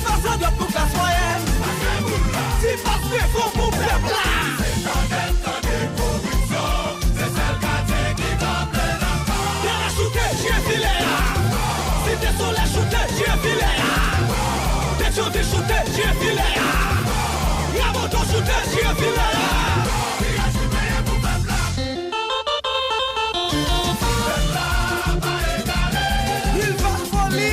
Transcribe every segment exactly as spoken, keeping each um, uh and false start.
Pase dwèt pou klas mwayèn. Ti pas peko pou pèp la. Dèlè choute, jwe filè a. Site Solèy choute, jwe filè a. Petyonvil choute, jwe filè a. Raboto choute, jwe filè a. Vilvaj Foli.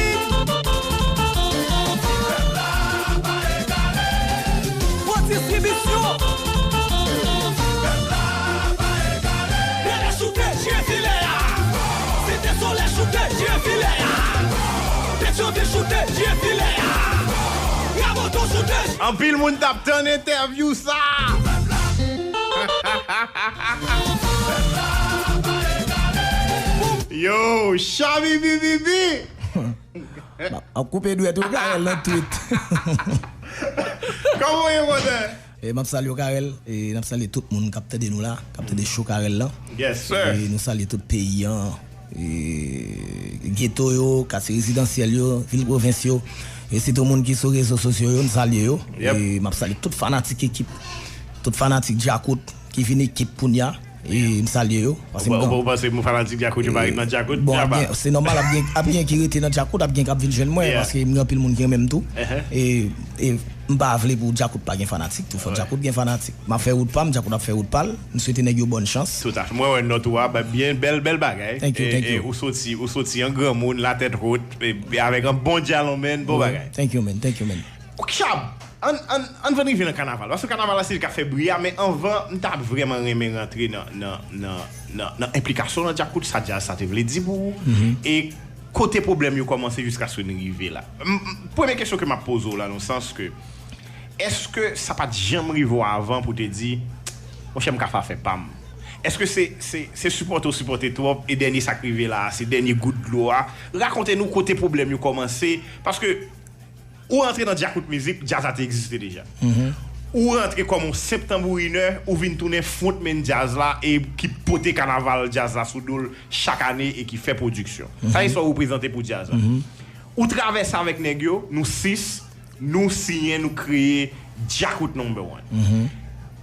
Bon distribisyon. Dèlè choute, jwe filè a. Site Solèy choute, jwe filè a. Petyonvil choute, jwe filè a. Raboto choute. Anpil moun t ap tann entèvyou sa. Yo, chabibibibi. M ap koupe dwèt ou, Karèl, nan tweet. Kòman w ye, brother? E, m ap salye w, Karèl, e n ap salye tout moun k ap tande nou la, k ap tande show Karèl lan. Yes, sir. E nou salye tout peyi an, e, geto yo, katye rezidansyèl yo, vil pwovens yo, e sitou moun ki sou rezo sosyo yo, n salye yo. Yep. E m ap salye tout fanatik ekip, tout fanatik Djakout ki vin ekip kounye a. E m salye yo. Paske m Ou pa- ou pa- ou panse moun fanatik Djakout yo pa ret nan Djakout? Bon, ap gen, se nòmal, ap gen, ap gen ki rete nan Djakout, ap gen k ap vin jwenn mwen, Yeah. paske m gen anpil moun ki renmen m tou. Uh-huh. E, e m pa vle pou Djakout pa gen fanatik tou. Fò Djakout gen fanatik. M ap fè wout pa m, Djakout ap fè wout pa l. M swete nèg yo bòn chans. Tout à fait. Mwen wè nòt ou a, ba, byen, bèl, bèl bagay. Thank you, E, thank e you. ou soti, ou soti an granmoun, latèt wot, e, e avèk an bon djalon, man, bon Wi. bagay. Thank you, man. Thank you, man. Ok, Chab, ann, ann, ann fè n rive nan kanaval. Paske kanaval la se li k ap fè bri a, men anvan, m ta vrèman renmen rantre nan, nan, nan, nan, nan enplikasyon nan Djakout, sa djaz sa te vle di pou ou, Mhm. e kote pwoblèm yo kòmanse jiskaske n rive la. M, m, premye kesyon ke m ap poze w la, nan sans ke, èske sa pa t janm rive w avan pou te di, monchè, m ka fè afè pa m? Èske se, se, se sipòte w sipòte twòp, e dènye sa k rive la a, se dènye gout dlo a? Rakonte nou kote pwoblèm yo kòmanse, paske Ou rantre nan Djakout Mizik, djaz la te egziste deja. Mhm. Ou rantre kòm yon senp tanbourinè, ou vin tounen frontman djaz la e ki pote kanaval djaz la sou do l chak ane e ki fè pwodiksyon. Sa se Mhm. sa w reprezante pou djaz la. Mhm. Ou travèse avèk nèg yo, nou sis, nou siyen, nou kreye Djakout Number One. Mhm.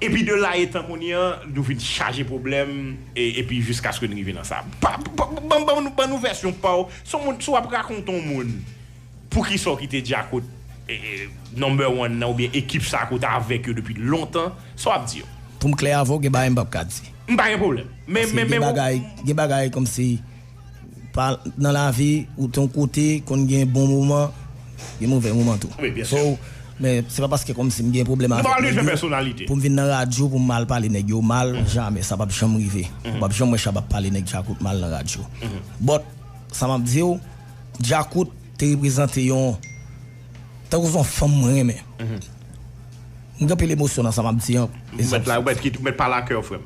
Epi de la etan kounye a, nou vin chaje pwoblèm, e, epi jiskaske n rive nan sa. Pa, pa, ban, ban, ban nou vèsyon pa w. Si w moun, si w ap rakonte yon moun, Poukisa w kite Djakout, e, e, number one nan oubyen ekip sa a ke w t avèk yo depi lontan? Sa w ap di yo? Pou m klè avè w, gen bagay m p ap ka di. M pa gen pwoblèm. Men, Paske men, gen men, bagay, gen bagay kòmsi pa, nan lavi, ou te yon kote, konn gen bon moman, gen movè moman tou. Wi, byen si. So, men se pa paske kòmsi m gen pwoblèm Nou pa avèk vle nèg fè yo, pèsonalite. Pou m vin nan radyo, pou m al pale nèg yo mal, Mhm. jamè, sa p ap janm rive. Mhm. Ou p ap janm wè Shabba ap pale nèg Djakout mal nan radyo. Mhm. But, sa m ap di w, Djakout te reprezante yon, tankou se yon fanm mwen renmen. Mhm. M gen anpil emosyon nan sa m ap di an. Ou mèt la, ou mèt kit-, ou mèt pale ak kè w, frè m.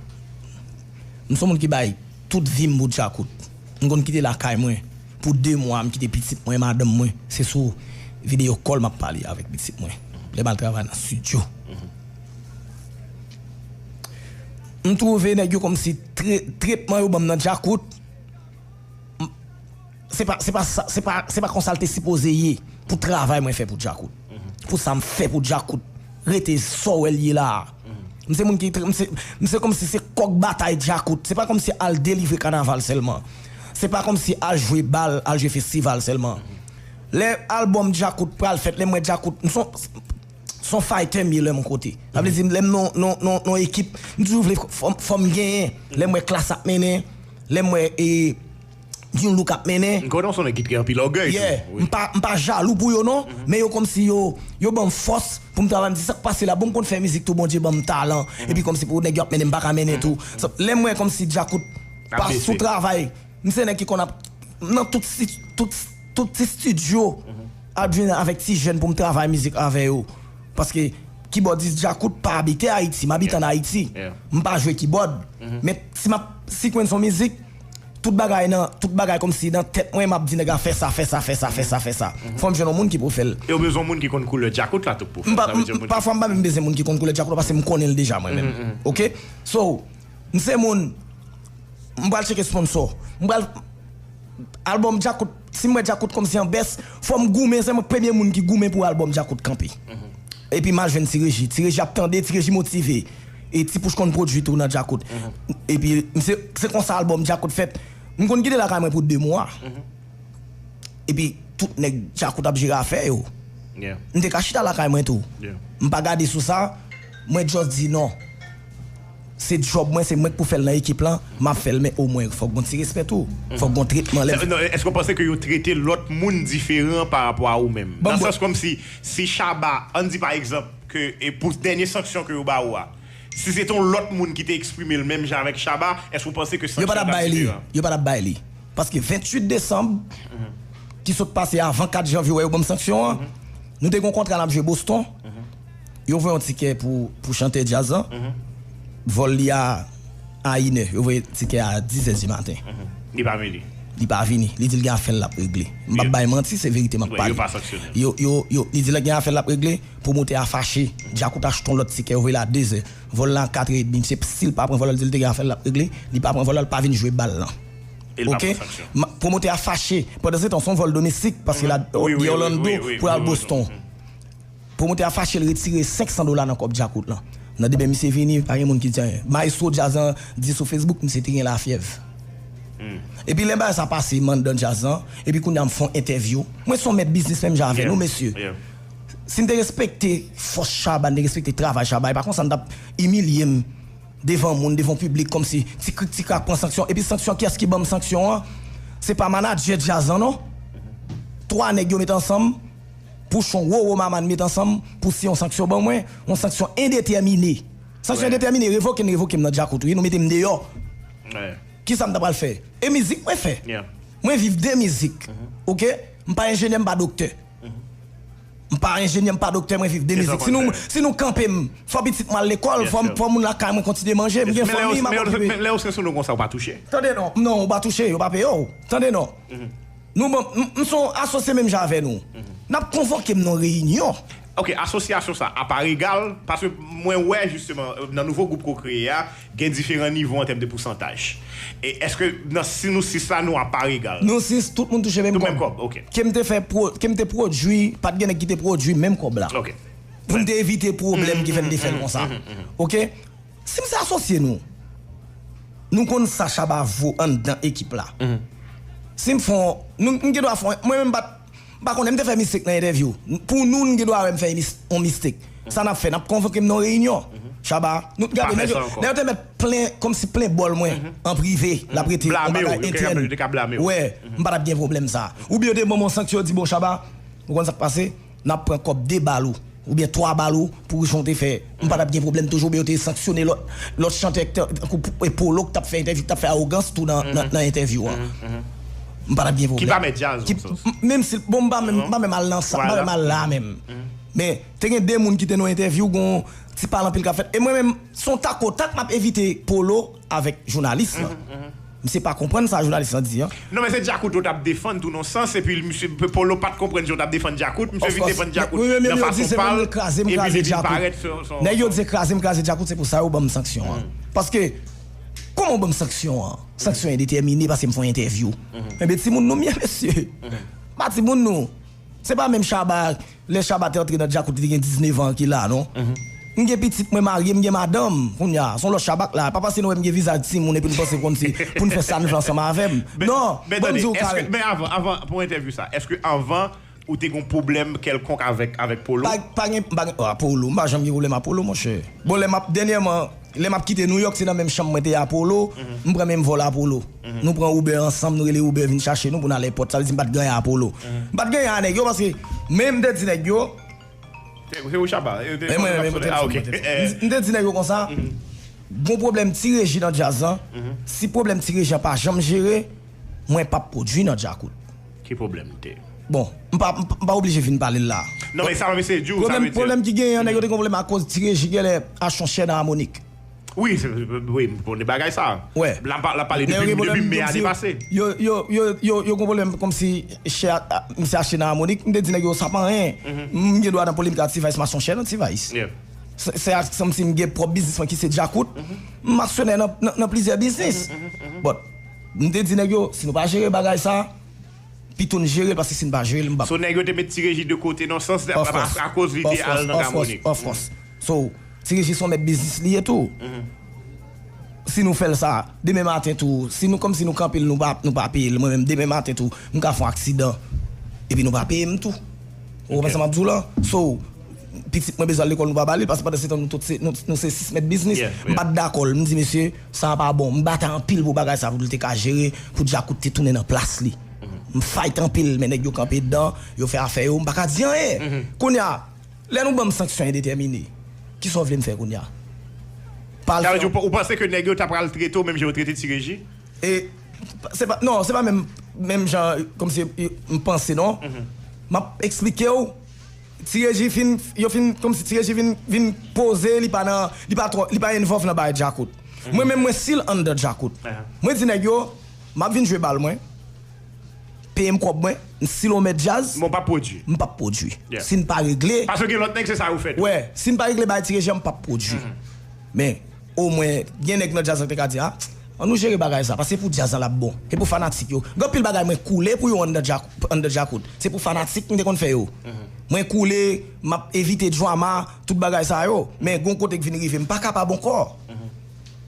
M se yon moun ki bay tout vi m pou Djakout. M konn kite lakay mwen pou de mwa, m kite pitit mwen, madanm mwen. Se sou videyo call m ap pale avèk pitit mwen. Lè m al travay nan estidyo. Mhm. M twouve nèg yo kòmsi tre-, tretman yo ban m nan Djakout. M, se pa, se pa sa, se pa, se pa konsa l te sipoze ye pou travay mwen fè pou Djakout. Mhm. Pou sa m fè pou Djakout rete sa w wè l ye la a. Mhm. M se moun ki tr-, m se, m se kòmsi se kòk batay Djakout. Se pa kòmsi al delivre kanaval sèlman. Se pa kòmsi al jwe bal, al jwe festival sèlman. Mhm. Lè album Djakout pral fèt, lè m wè Djakout, m se yon, se yon fighter m ye lè m yon kote. Sa vle di, lè m nan, nan, nan, nan ekip, m toujou vle fò, fò m genyen. Lè m wè Klass ap mennen, lè m wè, e, Jun Look ap mennen. M konnen w se yon nèg ki gen anpil ògèy tou. Yeah. Wi. M pa, m pa jalou pou yo non, Mhm. men yo kòmsi yo, yo ban m fòs pou m travay. M di, "Sa k pase la? Bon, m konn fè mizik tou, Bondye ban m talan." Mhm. Epi kòmsi pou nèg yo ap mennen, m pa ka mennen Mhm. tou. So, lè m wè kòmsi Djakout Ap pa bese. Sou travay, m se nèg ki konn ap nan tout si-, tout, tout ti estidyo, Mhm. ap jwenn avèk ti jèn pou m travay mizik avè yo. Paske kibòdis Djakout pa abite Ayiti, m abite Yeah. ann Ayiti. Yeah. M pa jwe kibòd. Mhm. Men si m ap sequence yon mizik, tout bagay nan, tout bagay kòmsi nan tèt mwen, m ap di nèg la fè sa, fè sa, fè sa, fè sa, fè sa. Mhm. Fò m jwenn yon moun ki pou fè l. E w bezwen yon moun ki konn koulè Djakout la tou pou fè M l. pa, Sa vle di yon m, moun ki pafwa m pa menm bezwen moun ki konn koulè Djakout la, paske m konnen l deja mwen menm. Mhm, mhm. Ok? So, m se moun, m pral tcheke sponsò. M pral, album Djakout, Si m wè Djakout kòmsi an bès, fò m goumen, se mwen premye moun ki goumen pou albòm Djakout kanpe. Epi m al jwenn Ti Reji. Ti Reji ap tande, Ti Reji motive. E Ti Pouch konn pwodui tou nan Djakout. Epi m se, se konsa albòm Djakout fèt. M konn kite lakay mwen pou de mwa. Epi tout nèg Djakout ap jere afè yo. M te ka chita lakay mwen tou. M pa gade sou sa, mwen just di non. Se djòb mwen, se mwen k pou fè l nan ekip lan, m ap fè l, men omwen fòk gon ti respè tou. Fòk gon tretman lè. Non, èske w panse ke yo trete lòt moun diferan pa rapò a ou menm? Nan sans kòmsi, si Shabba, ann di pa egzanp, ke e pou dènye sanksyon ke yo ba ou a, si se te yon lòt moun ki te eksprime l menm jan avèk Shabba, èske w panse ke sanksyon yo pa t ap bay li, yo pa t ap bay li. Paske venntuit desanm, ki sot pase avan kat janvye, wè yo ban m sanksyon an, nou te gen yon kontra n ap jwe Boston. Yo voye yon tikè pou, pou chantè djaz lan. Vòl li a, a inè. Yo voye tikè a dizè di maten. Li pa vini. Li pa vini. Li di l gen afè l l ap regle. M p ap bay manti, se verite m ap pale. Yo, yo, yo, li di l gen afè l l ap regle. Pwomotè a fache. Djakout achte yon lòt tikè, yo voye l a dezè. Vòl la a katrè edmi. Misye, si l pa pran vòl la, li di l te gen afè l l ap regle. Li pa pran vòl la, l pa vin jwe bal lan. Oke? Pwomotè a fache. Pandansetan, se yon vòl domestik, paske l a, di Orlando pou l al Boston. Pwomotè a fache, l retire senk san dola nan kòb Djakout lan. Nan demen misye vini, pa gen moun ki di anyen. Mayestwo djaz lan di sou Facebook, misye te gen lafyèv. Epi lè bagay sa pase m anndan djaz lan, epi kounye a m fè yon entèvyou. Mwen se yon mèt biznis menm jan avè nou, mesye. Si m te respekte fòs Shabba, m te respekte travay Shabba, e pa konsa m t ap imilye m devan moun, devan piblik, kòmsi ti krik ti krak pran sanksyon. Epi sanksyon, kiyès ki ban m sanksyon an? Se pa manadjè djaz lan, non. Twa nèg yo met ansanm, Pouchon, Roro, Maman met ansanm pou siyen yon sanksyon ban mwen, yon sanksyon endetèmine. Sanksyon endetèmine, revoke n, revoke m nan Djakout, wi, nou mete m deyò. Kisa m ta pral fè? E mizik mwen fè. Mwen viv de mizik. Oke? M pa enjenyè, m pa doktè. M pa enjenyè, m pa doktè, mwen viv de mizik. Si nou, si nou kanpe m, fò pitit mwen al lekòl, fò, fò moun lakay mwen kontinye manje, m gen fanmi, m ap okipe. Men lè yo sanksyonnen w konsa, ou pa touche? Tande non, non, ou pa touche, yo pa peye w. Tande non. Nou ban, m, m se yon asosye menm jan avè nou. N ap konvoke m nan reyinyon. Ok, asosyasyon sa, a pa egal, paske mwen wè jisteman, nan nouvo gwoup ke w kreye a, gen diferan nivo an tèm de pousantaj. E èske nan, si nou sis la, nou a pa egal? Nou sis, tout moun touche menm kòb. Tout menm kòb, ok. Ke m te fè pwo-, ke m te pwodui, pa t gen nèg ki te pwodui menm kòb la. Ok. Pou m te evite pwoblèm ki fè m te fè l konsa. Ok? Si m se asosye nou, nou konn sa Shabba vo anndan ekip la. Si m fè yon, nou, m gen dwa fè yon, mwen menm m pa t, m pa konnen, m te fè mistake nan entèvyou. Pou nou, n gen dwa wè m fè mis-, yon mistake. Sa n ap fè, n ap konvoke m nan yon reyinyon. Shabba, nou t gade, nèg yo, nèg yo te mèt plen, kòmsi plen bòl mwen, an prive, l ap rete yon bagay entèn. Wè, m pa t ap gen pwoblèm sa. Oubyen yo te ban m yon sanksyon, yo di, bon, Shabba, ou konn sa k pase? N ap pran kòb de bal ou, oubyen twa bal ou, pou jan w te fè. M pa t ap gen pwoblèm toujou, oubyen yo te sanksyone lòt, lòt chantè, tankou P-, e Polo k t ap fè entèvyou, k t ap fè awogans tou nan, nan, nan entèvyou an. M pa t ap gen pwoblèm. Ki pa mèt djaz, ki, nan sans. M, menm si, bon, m pa menm, m pa menm al nan sa, m pa menm al la menm. Men, te gen de moun ki te nan entèvyou, gon ti pale anpil k ap fèt. E mwen menm, se yon takotak m ap evite Polo avèk jounalis lan. Misye pa konprann sa jounalis lan di an. Non, men se Djakout yo t ap defann tou nan sans, epi misye P-, Polo pa t konprann jan yo t ap defann Djakout, misye vin defann Djakout nan fason pa l, epi li vin parèt se yon, se yon, nèg yo di se mwen ki kraze m kraze Djakout, se pou sa yo ban m sanksyon an. Paske, kòman w ban m sanksyon an? Sanksyon endetèmine paske m fè yon entèvyou. Enben, timoun nou m ye, mesye. Pa timoun nou. Se pa menm Shabba, lè Shabba te antre nan Djakout, li te gen diznèf an ki la, non? M gen pitit, mwen marye, m gen madanm, kounye a, se yon lòt Shabba k la. Pa paske nou wè m gen vizaj timoun epi n panse konn se pou n fè sa n vle ansanm avè m. Non, ban m di w karè. Men avan, avan, pou entèvyou sa, èske avan ou te gen pwoblèm kèlkonk avèk, avèk Polo? Pa, pa gen, pa gen, ah, Polo, m pa janm gen pwoblèm ak Polo, monchè. Bon, lè m ap, dènyèman, lè m ap kite Nouyòk, se nan menm chanm mwen te ye a Polo. M pran menm vòl a Polo. Nou pran Uber ansanm, nou rele Uber vin chache nou pou n al èpòt. Sa vle di m pa t gen anyen a Polo. M pa t gen anyen a nèg yo, paske menm m te di nèg yo. Se, se ou Shabba? E mwen menm, mwen te di, ah, ok. M te di nèg yo konsa, gon pwoblèm Ti Reji nan djaz lan. Si pwoblèm Ti Reji an pa janm jere, mwen p ap pwodui nan Djakout. Ki pwoblèm li te? Bon, m pa, m pa, m pa oblije vin pale l la. Non, men sa m ap eseye di w, sa vle di. Pwoblèm, pwoblèm ki genyen an, nèg yo te gen pwoblèm akoz Ti Reji genlè achte yon chè nan Amonik. Wi, se, wi, m konnen bagay sa. Wè. L ap, l ap pale depi, depi me ane pase. Yo, yo, yo, yo, yo gon pwoblèm kòmsi chè a, a, misye achte nan Amonik. M te di nèg yo, sa pa anyen. M gen dwa nan polemik ak T-Vice, m achte yon chè nan T-Vice. Se, se ak, kòmsi m gen pwòp biznis mwen ki se Djakout. M aksyonè nan, nan, nan plizyè biznis. But, m te di nèg yo, si nou pa jere bagay sa, pito n jere l, paske si n pa jere l, m p ap. So nèg yo te met Ti Reji de kote nan sans akoz li te al nan Gamonik. Of course. So, Ti Reji se yon mèt biznis li ye tou. Si nou fè l sa, demen maten tou, si nou kòmsi nou kanpe l, nou pa, nou pa peye l, mwen menm, demen maten tou, m ka fè yon aksidan, epi nou pa peye m tou. Ou konprann sa m ap di w la? So, pitit mwen bezwen al lekòl, nou pa ba li l, paske pandan se tan nou tout se, nou, nou se sis mèt biznis. M pa t dakò l. M di, mesye, sa a pa bon. M batay anpil pou bagay sa, pou l te ka jere, pou Djakout te tounen nan plas li. M fight anpil, men nèg yo kanpe dedan, yo fè afè yo, m pa ka di anyen. Kounye a, lè nou ban m sanksyon endetèmine, kisa w vle m fè kounye a? Sa vle di, ou panse ke nèg yo ta pral trete w menm jan yo trete Ti Reji? E, se pa, non, se pa menm, menm jan, kòmsi, m panse, non. M ap eksplike w, Ti Reji fin, yo fin, kòmsi Ti Reji vin, vin poze, li pa nan, li pa twò, li pa involve nan bagay Djakout. Mwen menm, mwen still under Djakout. Mwen di nèg yo, m ap vin jwe bal mwen, peye m kòb mwen, si l yon mèt djaz, m p ap pwodui. M p ap pwodui. Si n pa regle. Paske gen lòt nèg, se sa yo fè tou. Wè, si n pa regle bagay Ti Reji an, m p ap pwodui. Men, omwen, gen nèg nan djaz lan te ka di, a, ann nou jere bagay sa, paske se pou djaz lan l ap bon. Se pou fanatik yo. Gen anpil bagay mwen koule pou yo anndan Dja-, anndan Djakout. Se pou fanatik m te konn fè yo. Mwen koule, m ap evite drama, tout bagay sa yo. Men, gen yon kote k vin rive, m pa kapab ankò.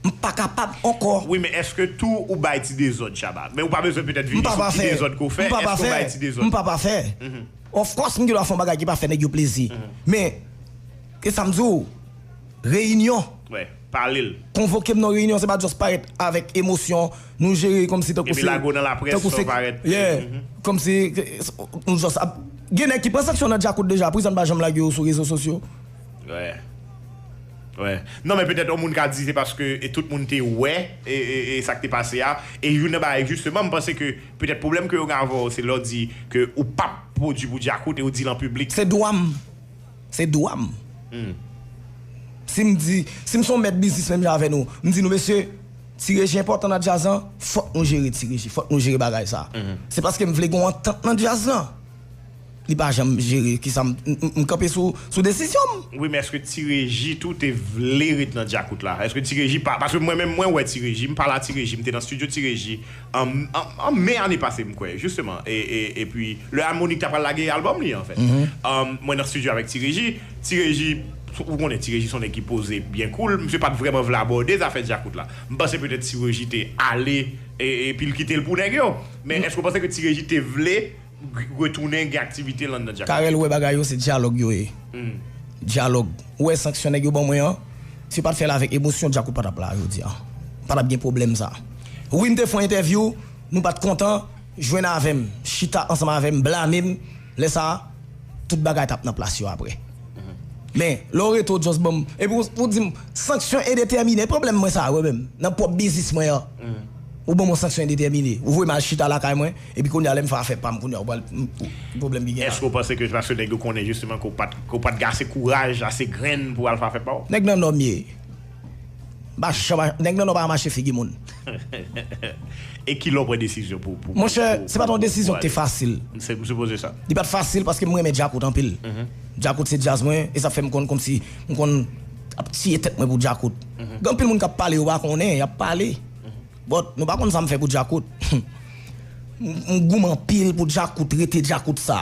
M pa kapab ankò. Wi, men èske tou ou bay ti dezòd, Shabba? Men ou pa bezwen petèt vini sou ti dezòd ke w fè. Èske ou bay ti dezòd? M pa pafè. Of course, m gen dwa fè yon bagay ki pa fè nèg yo plezi. Men, e sa m di w, reyinyon. Wè, pale l. Konvoke m nan reyinyon, se pa just parèt avèk emosyon, nou jere kòmsi tankou se. Epi lage w nan laprès, fè w parèt. Yeah. Kòmsi, nou just ap. Gen nèg ki pran sanksyon nan Djakout deja, poukisa n pa janm lage yo sou rezo sosyo? Wè. Wè. Non, men petèt yon moun ka di se paske e tout moun te wè e, e, e sa k te pase a. E youn nan bagay, jisteman, m panse ke petèt pwoblèm ke yo gen avè w, se lè w di ke ou p ap pwodui pou Djakout e w di l an piblik. Se dwa m. Se dwa m. Si m di, si m se yon mèt biznis menm jan avè nou, m di nou, mesye, Ti Reji enpòtan nan djaz lan, fòk nou jere Ti Reji, fòk nou jere bagay sa. Se paske m vle gen yon antant nan djaz lan. Li pa janm jere, kisa m, m, m, m kanpe sou, sou desizyon m. Wi, men èske Ti Reji tou te vle ret nan Djakout la? Èske Ti Reji pa, paske mwen menm, mwen wè Ti Reji, m pale a Ti Reji, m te nan estidyo Ti Reji an, an, an me ane pase, m kwè, jisteman. E, e, epi, lè Harmonik ta pral lage albòm li, anfèt. Um, mwen nan estidyo avèk Ti Reji. Ti Reji, ou konnen Ti Reji se yon nèg ki poze, byen cool. Misye pa t vrèman vle abòde zafè Djakout la. M panse petèt Ti Reji te ale, e, epi l kite l pou nèg yo. Men èske w panse ke Ti Reji te vle retounen gen aktivite l anndan Djakout? Karèl wè bagay yo se dyalòg yo ye. Dyalòg. Ou wè sanksyon nèg yo ban mwen an, si yo pa t fè l avèk emosyon, Djakout pa t ap la jodi a. Pa t ap gen pwoblèm sa. Wi, m te fè yon entèvyou, nou pa t kontan, jwenn avè m, chita ansanm avè m, blame m, lè sa a, tout bagay t ap nan plas yo apre. Men, lè w rete w just ban m, epi w, w di m, sanksyon endetèmine, pwoblèm mwen sa, wè menm, nan pwòp biznis mwen an. Ou ban m yon sanksyon endetèmine, ou voye m al chita lakay mwen, epi kounye a lè m fè afè pa m, kounye a ou pral, m, m, pwoblèm ki gen la. Èske w panse ke se paske nèg yo konnen jisteman ke w pa t, ke w pa t gen ase kouraj, ase grenn pou w al fè afè pa w? Nèg nan nò m ye. M pa janm, nèg nan nò pa mache figi moun. E kilè w pran desizyon pou, pou, pou, Monchè, pou, se pa t yon pou, desizyon pou ki te ale? Fasil. M se, m sipoze sa. Li pa t fasil paske m renmen Djakout anpil. Djakout se djaz mwen, e sa fè m konn kòmsi m konn ap tiye tèt mwen pou Djakout. Gen anpil moun k ap pale, yo pa konnen, y ap pale. But nou pa konn sa m fè pou Djakout. M, m goumen anpil pou Djakout, rete Djakout sa.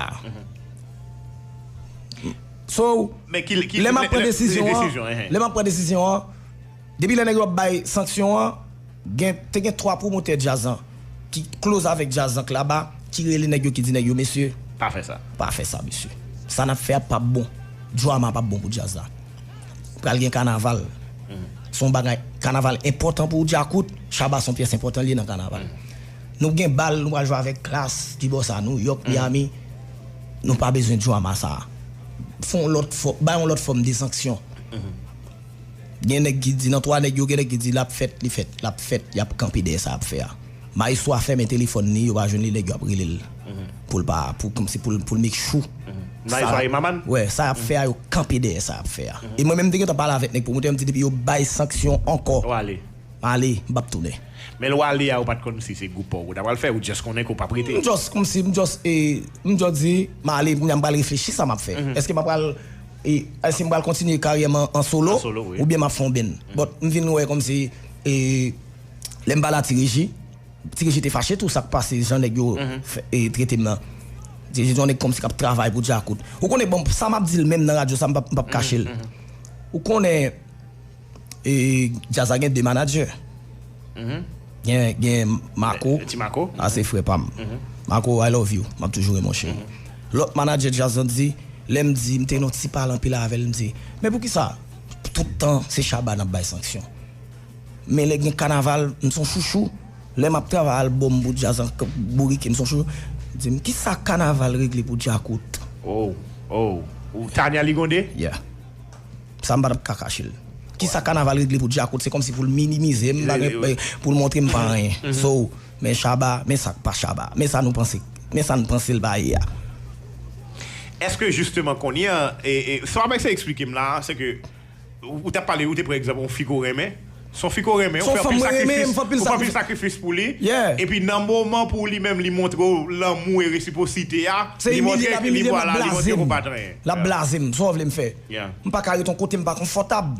So, men ki, ki, lè m ap pran desizyon an, lè m ap pran desizyon an, depi lè nèg yo ap bay sanksyon an, gen, te gen twa pwomotè djaz lan ki close avèk djaz lan k laba, ki rele nèg yo, ki di nèg yo, mesye, pa fè sa. Pa fè sa, mesye. Sa n ap fè a p ap bon. Drama p ap bon pou djaz la. Pral gen kanaval. Se yon bagay, kanaval enpòtan pou Djakout, Shabba se yon pyès enpòtan li ye nan kanaval. Nou gen bal, nou pral jwe avèk Klass, ki bò sa, New York, Miami. Nou pa bezwen drama sa. Fè yon lòt fò, bay yon lòt fòm de sanksyon. Gen nèg ki di, nan twa nèg yo, gen nèg ki di, l ap fèt, li fèt, l ap fèt, y ap kanpe dèyè sa y ap fè a. Maestro a fèmen telefòn li, yo pa jwenn li, nèg yo ap rele l pou l pa, pou, kòmsi pou l, pou l make sure. Maestro a ye Maman? Wè, sa y ap fè a, yo kanpe dèyè sa y ap fè a. E mwen menm, m te gentan pale avèk nèg pwomotè, m di, depi yo bay sanksyon ankò, w ale. M ale, m p ap tounen. Men lè w ale a, ou pa t konn si se gwoup pa w ou ta pral fè, ou just konnen ke w p ap rete? M just, kòmsi, m just, e, m just di, m ale, kounye a m pral reflechi sa m ap fè. Èske m ap pral, e, èske m pral kontinye karyè m an, an solo, oubyen m ap fè yon band? But m vin wè kòmsi, e, lè m pale a Ti Reji, Ti Reji te fache tou, sa k pase, jan nèg yo fè- e, trete m nan. Ti Reji se yon nèg kòmsi k ap travay pou Djakout. Ou konnen, bon, sa m ap di l menm nan radyo, sa m p ap, m p ap kache l. Ou konnen, e, djaz la gen de manadjè. Gen, gen Marco. Ti Marco. A, se frè pa m. Marco, I love you. M ap toujou renmen w, cheri. Lòt manadjè djaz lan di, lè m di, m te nan ti pale anpil avè l, m di, men poukisa tout tan se Shabba n ap bay sanksyon? Men lè gen kanaval, m se yon chouchou. Lè m ap travay albòm pou djaz an k- bourike, m se yon chouchou. Di m, kisa kanaval regle pou Djakout? Oh, oh. Ou Tania Ligonde? Yeah. Sa m pa t ap ka kache l. Kisa kanaval regle pou Djakout? Se kòmsi pou l minimize m, bagay, pou l montre m pa anyen. So, men Shabba, men sa k pa Shabba. Men sa nou panse, men sa n panse l pa ye a. Èske jisteman kounye a, e, e, sa w ap eseye eksplike m la, se ke ou, ou t ap pale, ou te pran egzanp yon fi ke w renmen. Se yon fi ke w renmen, ou fè anpil sakrifis, ou fè anpil sakrifis pou li. Epi nan moman pou li menm, li montre w lanmou e resiprosite a, li montre, li vwala, li montre ke w pa t anyen. L ap blaze m, sa w vle m fè? M pa ka ret yon kote m pa konfòtab.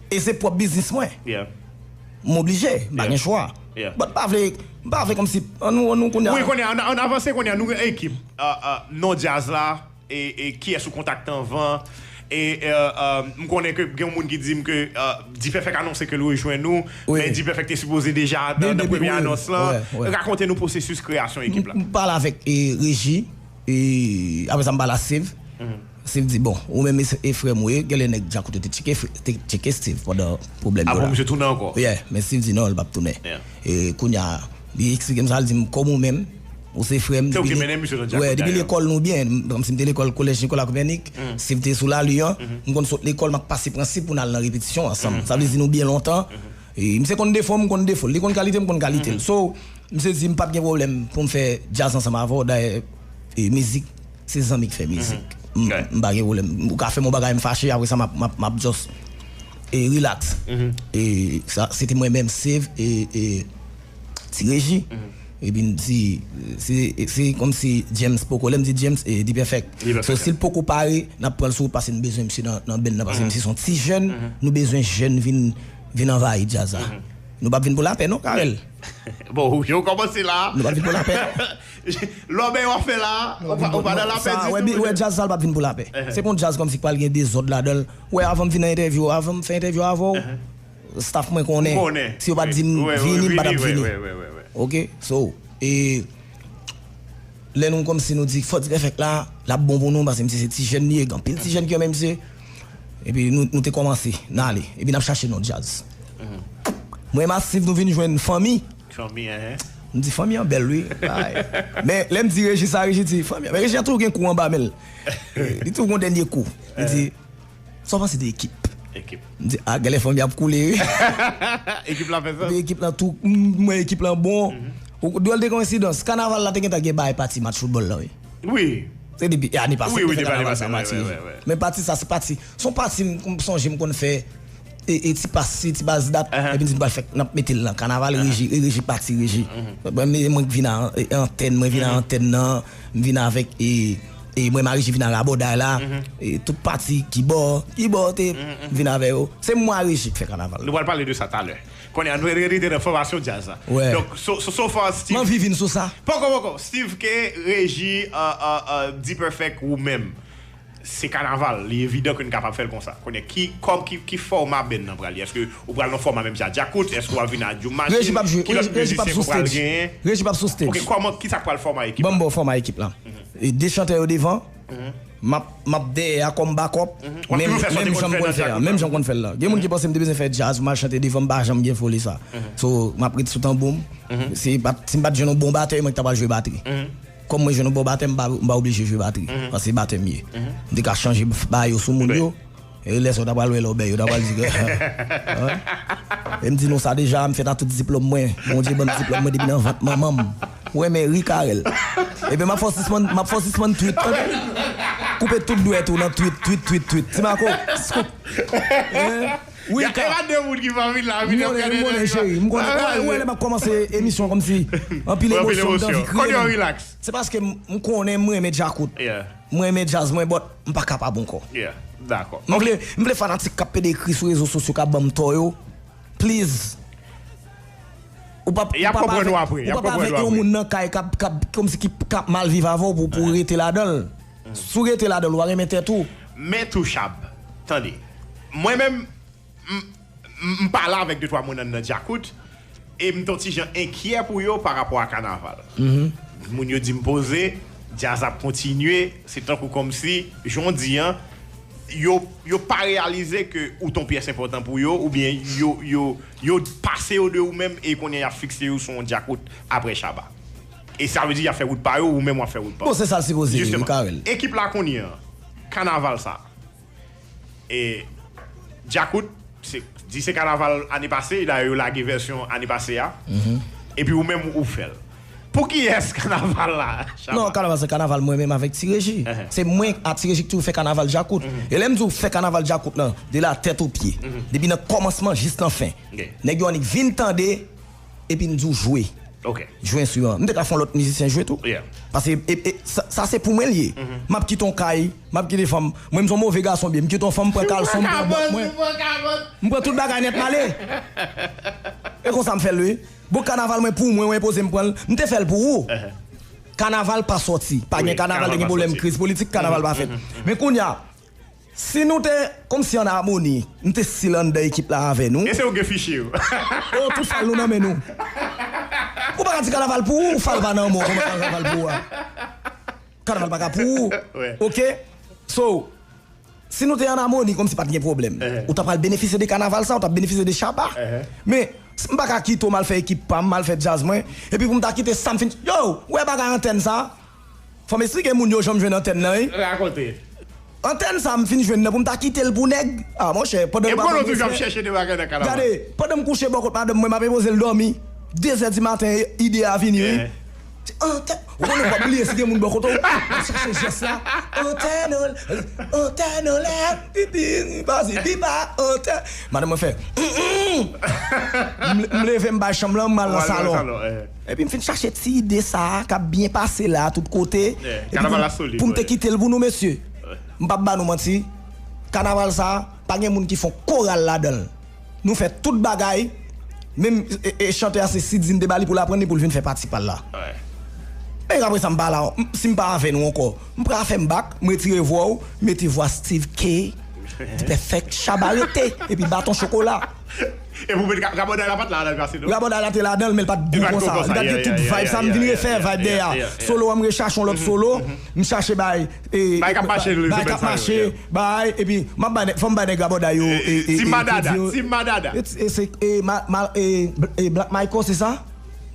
E se pwòp biznis mwen. M oblije, m pa gen chwa. But m pa vle, m pa vle kòmsi, ann nou, ann nou kounye a. Wi, kounye a, ann, ann avanse kounye a, nou gen ekip. Ah, ah, non djaz la, e, e kiyès ou kontakte anvan? E, e, e, m konnen ke gen yon moun ki di m ke, e, D-Perfect anonse ke l rejwenn ou, men D-Perfect te sipoze deja nan, nan premye anons lan. Rakonte nou pwosesis kreyasyon ekip la. M pale avèk, e, Reji, e, apre sa m pale a Steve. Steve di, bon, ou menm e, e frè m ou ye, genlè nèg Djakout yo te tcheke, te tcheke Steve pandan pwoblèm yo la. Apre misye tounen ankò? Yeah, men Steve di non, l p ap tounen. E kounye a, li eksplike m sa, li di m, kòm ou menm, ou se frè m, depi lekòl nou byen, kòmsi m te lekòl kolèj Nicolas Copernic, Steve te sou Lali an, m konn sot lekòl, m ap pase Prensip pou n al nan repetisyon ansanm. Sa vle di nou byen lontan. E misye konn defo m, m konn defo l. Li konn kalite m, m konn kalite l. So, misye di m p ap gen pwoblèm pou m fè djaz ansanm avè w. Dayè, e, mizik, se zanmi k fè mizik. M, m pa gen pwoblèm. Ou ka fè m yon bagay, m fache, apre sa, m ap, m ap, m ap just, e, relax. E sa, se te mwen menm, Steve, e, e, Ti Reji. Epi m di, se, se kòmsi James poko. Lè m di James, e, D-Perfect. So, si l poko pare, n ap pran l sou wout, paske n bezwen misye nan, nan band nan, paske misye se yon ti jèn, nou bezwen jèn vin, vin anvayi djaz la. Nou p ap vin pou lapè non, Carel. Bon, ou kòmanse la. Nou p ap vin pou lapè. Lòbèy w ap fè la, ou pa, ou pa nan lapè ditou. Wè, djaz sa l p ap vin pou lapè. Se pa yon djaz kòmsi k pral gen dezòd ladan l. Wè, avan m vin nan entèvyou, avan m fè entèvyou avè w, staff mwen konnen. Si yo pa t di m vini, m pa t ap vini. Ok, so, e, lè nou kòmsi nou di fò D-Perfect la, l ap bon pou nou, paske misye se ti jèn li ye, gen anpil ti jèn ki renmen misye. Epi nou, nou te kòmanse, n ale. Epi n ap chache non djaz. Mwen m a Steve, nou vin jwenn fanmi. M di, fanmi an bèl, wi. Men lè m di Reji sa, Reji di, fanmi an. Men Reji an toujou gen kou anba men l. Li toujou gen dènye kou. Li di, sa w panse de ekip? M di, a, genlè fanmi ap koule, wi. Ekip la fè sa? Epi ekip lan tou, m wè ekip lan bon. Dwòl de koyensidans, kanaval la te gentan gen bay pati match foutbòl la, wi. Wi. Se depi ane pase, m te fè kanaval sa, Mati. Men pati sa, se pati, se yon pati m sonje m konn fè e, e ti pas, ti baz dat, epi m di m pral fè, n ap mete l nan kanaval, Reji, e Reji pati, Reji. Mwen, mwen k vin a, e, antèn, mwen vin a antèn nan, m vin avèk, e, e mwen, Marie Reji vin a rabòday la, e tout pati, kibò, kibò, te, m vin avè yo. Se mwen, Reji k fè kanaval. Nou pral pale de sa talè. Kounye a, nou rete nan fòmasyon djaz la. Donk, so, so, so far, Steve. M anvi vin sou sa. Poko, poko. Steve K, Reji, uh, uh, uh, D-Perfect, ou menm. Se kanaval, li evidan ke n kapab fè l konsa. Konnen ki, kòm, ki, ki fòma band nan pral ye? Èske ou pral nan fòma menm jan ak Djakout? Èske w ap vin ak Djoumasin? Reji p ap jwe, Reji p ap sou stage. Reji p ap sou stage. Ok, kòman, kisa k pral fòma ekip la? Ban m ba w fòma ekip la. E de chantè yo devan, m ap, m ap dèyè a kòm backup, menm jan m konn fè a, menm jan m konn fè l la. Gen moun ki panse m te bezwen fè djaz pou m al chante devan, m pa janm gen foli sa. So, m ap ret sou tanbou m. Si m pa t, si m pa t jwenn yon bon batè, mwen ki ta pral jwe batri. Kòm mwen jwenn yon bon batè, m pa, m pa oblije jwe batri. Paske se batè m ye. M te ka chanje bagay yo sou moun yo. E lè sa, yo ta pral wè lòbèy, yo ta pral di ke, e m di nou sa deja, m fèt a tout diplòm mwen. Bondye ban m diplòm mwen depi nan vant manman m. Ou renmen ri, Carel. Ebyen, m ap fè w sispann, m ap fè w sispann tweet, tande. Koupe tout dwèt ou nan tweet, tweet, tweet, tweet. Ti Marco, scoop. Wi, ka. Gen de moun ki pa vin la, vin ap gade nèg yo. M konnen, cheri. M konnen. Ou wè lè m ap kòmanse emisyon kòmsi anpil emosyon, m t anvi kriye. Kounye a w relax. Se paske m, m konnen m renmen Djakout. M renmen djaz mwen, but m pa kapab ankò. M vle, m vle fanatik k ap pede ekri sou rezo sosyo k ap ban m tò yo. Please. Ou p ap, Y ap konprann ou apre. Y ap konprann ou apre. Ou pa avèk yon moun nan kay k ap, k ap, kòmsi ki, k ap mal viv avè w pou, pou rete ladan l. Si w rete ladan l, w a renmen tèt ou. Men tou, Chab, tande. Mwen menm, m, m, m pale avèk de twa moun anndan Djakout, e m t on ti jan enkyè pou yo pa rapò a kanaval. Moun yo di m poze, djaz ap kontinye, se tankou kòmsi, jan w di an, yo, yo pa reyalize ke ou t on pyès enpòtan pou yo, oubyen yo, yo, yo pase yo de ou menm, e kounye a y ap fikse yo sou yon Djakout apre Shabba. E sa vle di y ap fè wout pa yo, ou menm w ap fè wout pa w. Bon, se sa l sipoze ye, wi, Carel. Ekip la kounye an, kanaval sa. E Djakout, se, di se kanaval ane pase, dayè yo lage vèsyon ane pase a. Epi ou menm ou fè l. Pou kiyès kanaval la, Shabba? Non, kanaval se kanaval mwen menm avèk Ti Reji. Se mwen a Ti Reji ki toujou fè kanaval Djakout. E lè m di w fè kanaval Djakout lan, de la tèt o pye. Depi nan kòmansman jis nan fen. Nèg yo annik vin tande, epi n di w jwe. Jwe enstriman. M te ka fè yon lòt mizisyen jwe tou. Paske e, e, sa, sa se pou mwen l ye. M ap kite yon kay, m ap kite fanm. Mwen, m se yon move gason byen. M kite yon fanm, m pran kalson, m pran bòt mwen. M pran tout bagay nèt, m ale. E konsa m fè l, wi. Bon, kanaval mwen pou mwen, w enpoze m pran l. M te fè l pou ou. Kanaval pa sòti. Pa gen kanaval, te gen pwoblèm kriz politik, kanaval pa fèt. Men kounye a, si nou te kòmsi an amoni, m te still anndan ekip la avè nou. E se ou gen fichye yo. Oh, tout fal nou nan men nou. Ou pa ka di kanaval pou ou, ou fal pa nan men w, kòman kanaval pou ou a? Kanaval pa ka pou ou. Ok? So, si nou te an amoni, kòmsi pa t gen pwoblèm. Ou ta pral benefisye de kanaval sa, ou ta benefisye de Shabba. Men, m pa ka kite w m al fè ekip pa m, m al fè djaz mwen, epi pou m ta kite sa m fin. Yo, ou wè bagay antèn sa? Fò m esplike moun yo jan m jwenn antèn nan, wi. Rakonte. Antèn sa m fin jwenn nan pou m ta kite l pou nèg. Ah, monchè, pandan nou pa konn yo toujou ap chèche de bagay nan kanaval. Gade, pandan m kouche bò kot madanm mwen, m ap enpoze l dòmi. De zè di maten, ide a vini, wi. Antèn, ou konnen w ap bliye si gen moun bò kote w. M ap chache jès la. Antèn, antèn anlè, pipi, pase, pipa, antèn. Madanm mwen fè, m, m leve, m bay chanm lan, m al nan salon. Epi m fin chache ti ide sa a k ap byen pase la tout kote. Epi pou, pou m te kite l pou nou, mesye. M p ap ba nou manti. Kanaval sa a, pa gen moun ki fè yon koral ladan l. Nou fè tout bagay. Menm, e, e, chantè a, se Sidney m te ba li pou l aprann li pou l vin fè pati pa l la. Men apre sa, m pa la, m, si m pa avè nou ankò, m pral fè m bak, m retire vwa w, mete vwa Steve K, Dipèfèk, Shabba rete, epi Baton Chokola. E pou mwen, Rabòday la pa t la, la pase, non? Rabòday la te ladan l, men l pa t gwo konsa. Li pa t gwo konsa. Li pa t gen tout vibe sa, m vin refè vibe dèyè a. Solo an, m rechache yon lòt solo, m chache bay, e, bay k ap mache, bay k ap mache, bay, epi m ap bay nèg, fò m bay nèg Rabòday yo, e, e, Team Madada, Team Madada. E, e, se, e, ma, ma, e, e, Black Michael, se sa?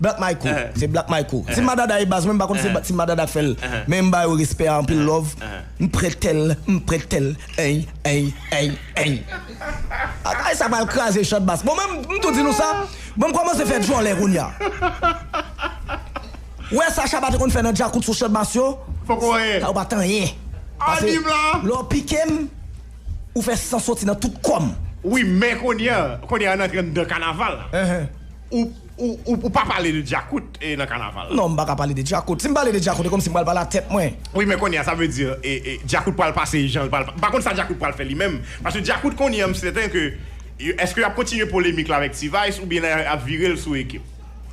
Black Michael, se Black Michael. Team Madada e baz, mwen m pa konn se Team Madada k fè l. Men m ba yo respè a, anpil love. M prèt l, m prèt l, ey, ey, ey, ey. Atay sa pral kraze chant bas. Bon, men m tou di nou sa. Bon, m kòmanse fè djòlè kounye a. Ou wè sa Shabba te konn fè nan djakout sou chant bas yo? Fòk ou wè. Sa yo pa t anyen. Pase lè w pike m, ou fè san soti nan tout kò m. Wi, men kounye a, kounye a n antre anndan kanaval. Ou, ou, ou, ou pa pale de djakout, e, nan kanaval la. Non, m pa ka pale de djakout. Si m pale de djakout, e kòmsi m pral pale a tèt mwen. Wi, men kounye a, sa vle di, e, e, djakout pral pase jan l pral pa-, m pa konn sa djakout pral fè li menm. Paske djakout kounye a, m sèten ke, yo, èske y ap kontinye polemik la avèk T-Vice oubyen y ap vire l sou ekip?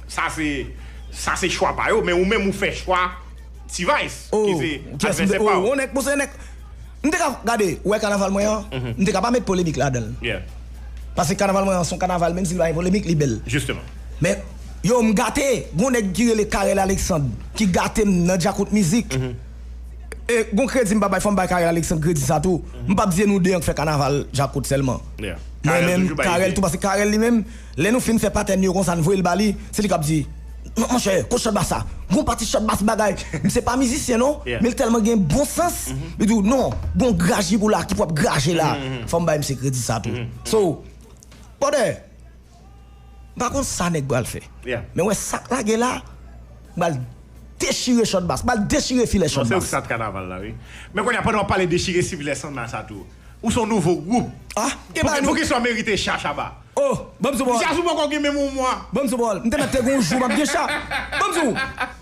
Sa se, sa se chwa pa yo, men ou menm ou fè chwa T-Vice, ki se advèsè pa w. Yon nèg, bon, se nèg, m te ka, gade, ou wè kanaval mwen an, m te ka pa met polemik ladan l. Paske kanaval mwen an se yon kanaval, menm si l pa gen polemik, li bèl. Men, yo, m gate, gon nèg ki rele Carel Alexandre, ki gate m nan djakout mizik. E, gon kredi m pa bay, fò m bay Carel Alexandre kredi sa tou. M p ap di e nou de an k fè kanaval djakout sèlman. Mwen menm, Carel tou, paske Carel li menm, lè nou fin fè patèn yo konsa, n voye l ba li, se li k ap di, "Non, monchè, kot chant bas sa? Gon pati chant bas bagay." Misye pa mizisyen non, men li tèlman gen bon sans. Li di w, "Non, gon graj li pou la, ki pou ap graje la." Fò m bay misye kredi sa tou. So, brother, m pa konn sa nèg pral fè. Men wè sa k lage la, m pral dechire chant bas, m pral dechire filè chant bas. Non, se ou ki sat kanaval la, wi. Men kounye a, pandan w ap pale dechire filè chant bas sa tou, ou se yon nouvo gwoup. Ah, gen bagay nou. Poukisa w merite cha, Shabba? Oh, ban m sou bòl. Jazz ou poko gen menm yon mwa. Ban m sou bòl. M te mèt te gon jou m ap gen cha. Ban m sou.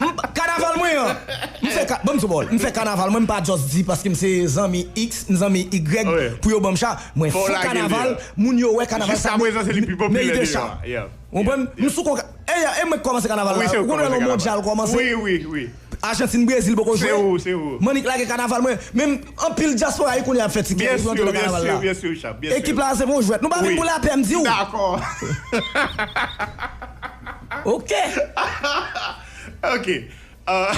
M, kanaval mwen an. M fè ka, ban m sou bòl. M fè kanaval mwen, m pa just di paske m se zanmi X, m zanmi Y, pou yo ban m cha. Mwen fè kanaval, moun yo wè kanaval sa merite cha. Ou konprann? M sou konka. E mwen k kòmanse kanaval la. Ou konnen lè mondyal kòmanse. Wi, wi, wi. Ajantin, Brezil poko jwe. Se ou, se ou. Mannik lage kanaval mwen. Menm anpil dyaspora ayisyen ap fè tikèt pou yo antre nan kanaval la. Byen si, byen si, byen si. Ekip la se pou jwèt. Nou pa vin pou lapè, m di w. Dakò. Ok. Ok. Euh,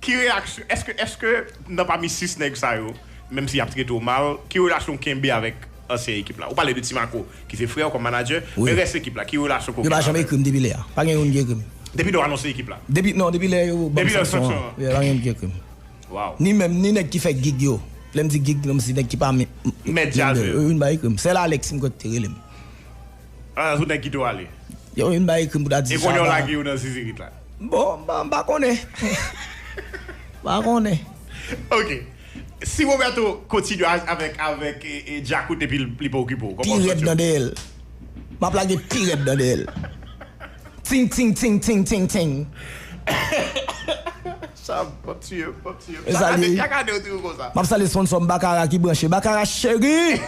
Ki reyaksyon, èske, èske nan pami sis nèg sa yo, menm si y ap trete w mal, ki relasyon w kenbe avèk ansyen ekip la? Ou pale de Ti Mako, ki se frè w kòm manadjè, men rès ekip la, ki relasyon w kenbe avèk yo? Yo pa janm ekri m depi lè a. Pa gen youn ki ekri m. Depi lè w anonse ekip la? Depi, non, depi lè yo ban m sanksyon an. Depi lè sanksyon an? Yeah, pa gen youn ki ekri m. Wow. Ni menm, ni nèg ki fè gig yo. Lè m di gig, kòmsi nèg ki pa men, men djaz yo. Youn pa ekri m. Sèl Alex m kwè ki te rele m. Ah, sou nèg kite w ale. Yo, youn pa ekri m pou ta di Shabba. E kounye a w lage yo nan zizirit la. Bon, m pa, m pa konnen. M pa konnen. Ok. Si Roberto kontinye a- avèk, avèk e, e Djakout epi l- li pa okipe w, kòman w santi w? Pi rèd nan dèyè l. M ap lage pi rèd nan dèyè l. Ting, ting, ting, ting, ting, ting. Sa, m ap tiye, m ap tiye. E sa li ye. Chak ane w toujou konsa. M ap salye sponsò m, Bakara ki branche. Bakara cheri!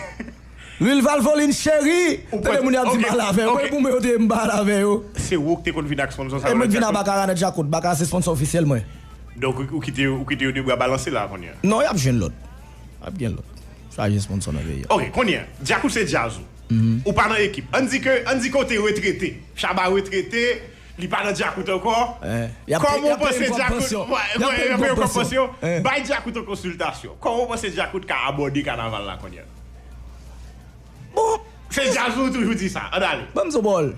Lwil Valvoline cheri! Tande moun y ap di m pale avè yo. Mwen pou mwen yo te m pale avè yo. Se ou ki te konn vin ak sponsò sa yo nan Djakout? E mwen k vin ak Bakara nan Djakout. Bakara se sponsò ofisyèl mwen. Donk, ou, ou kite, ou kite yo de bra balanse la kounye a? Non, y ap jwenn lòt. Y ap gen lòt. Chaje sponsò nan peyi a. Ok, kounye a, Djakout se djaz ou. Ou pa nan ekip. Ann di ke, ann di ke w te retrete. Shabba retrete, li pa nan Djakout ankò. Kòman w panse Djakout, y ap peye w kòb pansyon. Bay Djakout yon konsiltasyon. Kòman w panse Djakout ka abòde kanaval la kounye a? Bon. Se djaz ou toujou di sa. Ann ale. Ban m di w, Bòl.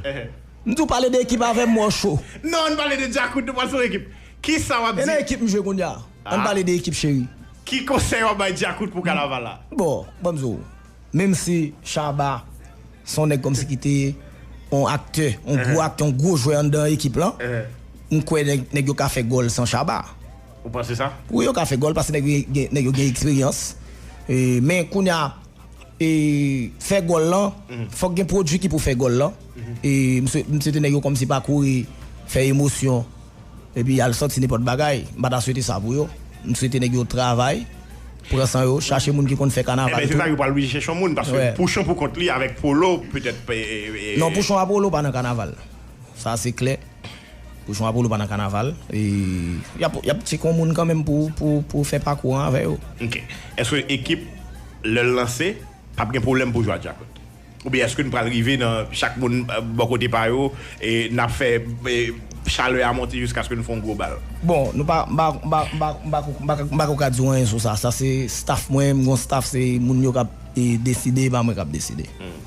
M di w pale de ekip avè m, mò cho. Non, ann pale de Djakout, nou pral sou ekip. Kisa w ap di? E nan ekip m jwe kounye a. Ann pale de ekip cheri. Ki konsèy w ap bay Djakout pou kanaval la? Bon, ban m di w. Menm si Shabba se yon nèg kòmsi ki te yon aktè, yon gwo aktè, yon gwo jwè anndan ekip lan, m kwè nèg, nèg yo ka fè gòl san Shabba. Ou panse sa? Wi, yo ka fè gòl paske nèg yo gen, nèg yo gen eksperyans. E, men kounye a, e, fè gòl lan, fòk gen pwodui ki pou fè gòl lan. E, m swe-, m swete nèg yo kòmsi pa kouri fè emosyon. Epi al sòti nenpòt bagay. M pa ta swete sa pou yo. M swete nèg yo travay, pran san yo, chache moun ki konn fè kanaval tou. Enben, se sa, yo pral oblije chèche yon moun, paske Pouchon pou kont li avèk Polo, petèt, e, e, e, non, Pouchon a Polo pa nan kanaval. Sa se klè. Pouchon a Polo pa nan kanaval. E y ap, y ap tcheke yon moun kanmenm pou, pou, pou fè pakou an avè yo. Ok. Èske ekip, lè l lanse, p ap gen pwoblèm pou jwe ak Djakout? Oubyen èske n pral rive nan chak moun, eh, bò kote pa yo, e n ap fè, eh, chalè a monte jiskaske n fè yon gwo bal? Bon, nou pa, m pa, m pa, m pa, m pa, m pa, m pa, m pa ka di w anyen sou sa. Sa se staff mwen, m gon staff, se moun yo k ap, eh, deside, e pa mwen k ap deside. Hmm.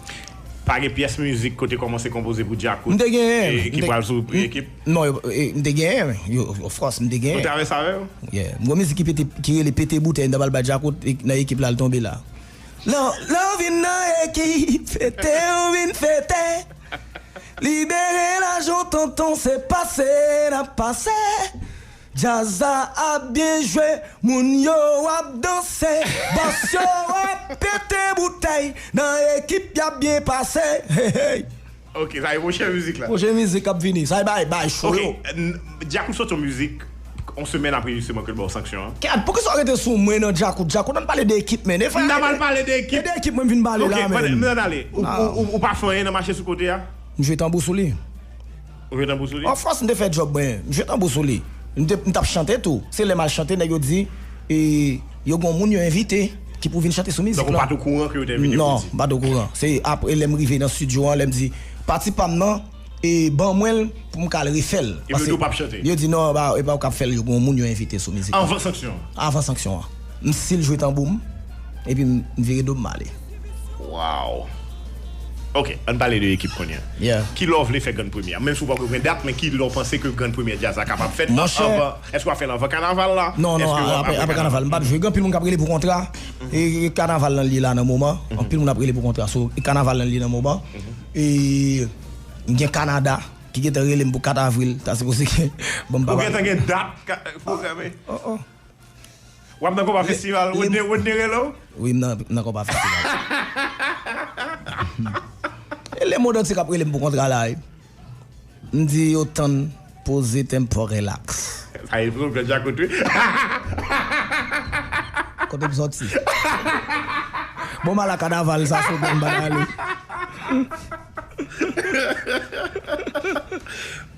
Pa gen pyès mizik ke w te kòmanse konpoze pou Djakout, m te genyen, eh, ki pral sou ekip? Non, yo, eh, m te genyen, yo, of course, m te genyen. Ou travèse avè yo? Yeah. M gon mizik ki pete, ki rele Pete Boutèy, m ta pral bay Djakout, e nan ekip la, l tonbe la. Lè, lè w vin nan ekip, fete w vin fete. Libere lajan w tonton, se pase n ap pase. Djaz la ap byen jwe, moun yo ap danse. Bòs yo ap pete boutèy, nan ekip y ap byen pase. Hey, hey. Ok, sa e pwochen mizik la. Pwochen mizik k ap vini. Sa e bay, bay cho yo. Ok, n-, Djakout sot yon mizik, yon semèn apre jisteman ke l ba w sanksyon an. Kèt, poukisa w rete sou mwen nan Djakout? Djakout, ann pale de ekip, men. E frè, n ta pral pale de ekip. E de ekip mwen vin pale la, men. Ok, men, men, ann ale. Ou, ou, ou, ou pa fè anyen nan mache sou kote a? M jwe tanbou sou li. Ou jwe tanbou sou li? Of course, m te fè djòb mwen. M jwe tanbou sou li. M te, m t ap chante tou. Se lè m al chante, nèg yo di, e, yo gon moun yo envite ki pou vin chante sou mizik la. Donk, ou pa t okouran ke yo te envite w pou di? Non, m pa t okouran. Se apre lè m rive nan estidyo an, lè m di, pati pa m nan, e ban mwen l pou m ka al refè l. Epi yo di w p ap chante? Yo di, non, ba, e pa ou k ap fè l, yo gon moun yo envite sou mizik la. Anvan sanksyon an? Anvan sanksyon an. M sil jwe tanbou m, epi m vire do m, m ale. Wow. Ok, ann pale de ekip kounye a. Yeah. Ki lè w vle fè Grand Premye a? Menm si w poko gen dat, men ki lè w panse ke Grand Premye djaz la kapab fèt? Monchè, anvan, èske w ap fè l anvan kanaval la? Non, non, apre, apre kanaval. M p ap jwe. Gen anpil moun k ap rele pou kontra. E, e kanaval lan li ye la nan moman. Anpil moun ap rele pou kontra. So, e kanaval lan li ye nan moman. E m gen Kanada ki gentan rele m pou kat avril. Ta sipoze gen. Bon, m pa. Ou gentan gen dat ka-, pwograme? Oh, oh. W ap nan konpa festival? Rodney, Rodney rele w? Wi, m nan, m nan konpa festival. E lemonn antye k ap rele m pou kontra la, wi. M di yo tann, poze, tempo, relax. Sa e pwoblèm Djakout, wi. Kote m sòti? Bon, m al a kanaval sa, sou bon, m pa ale.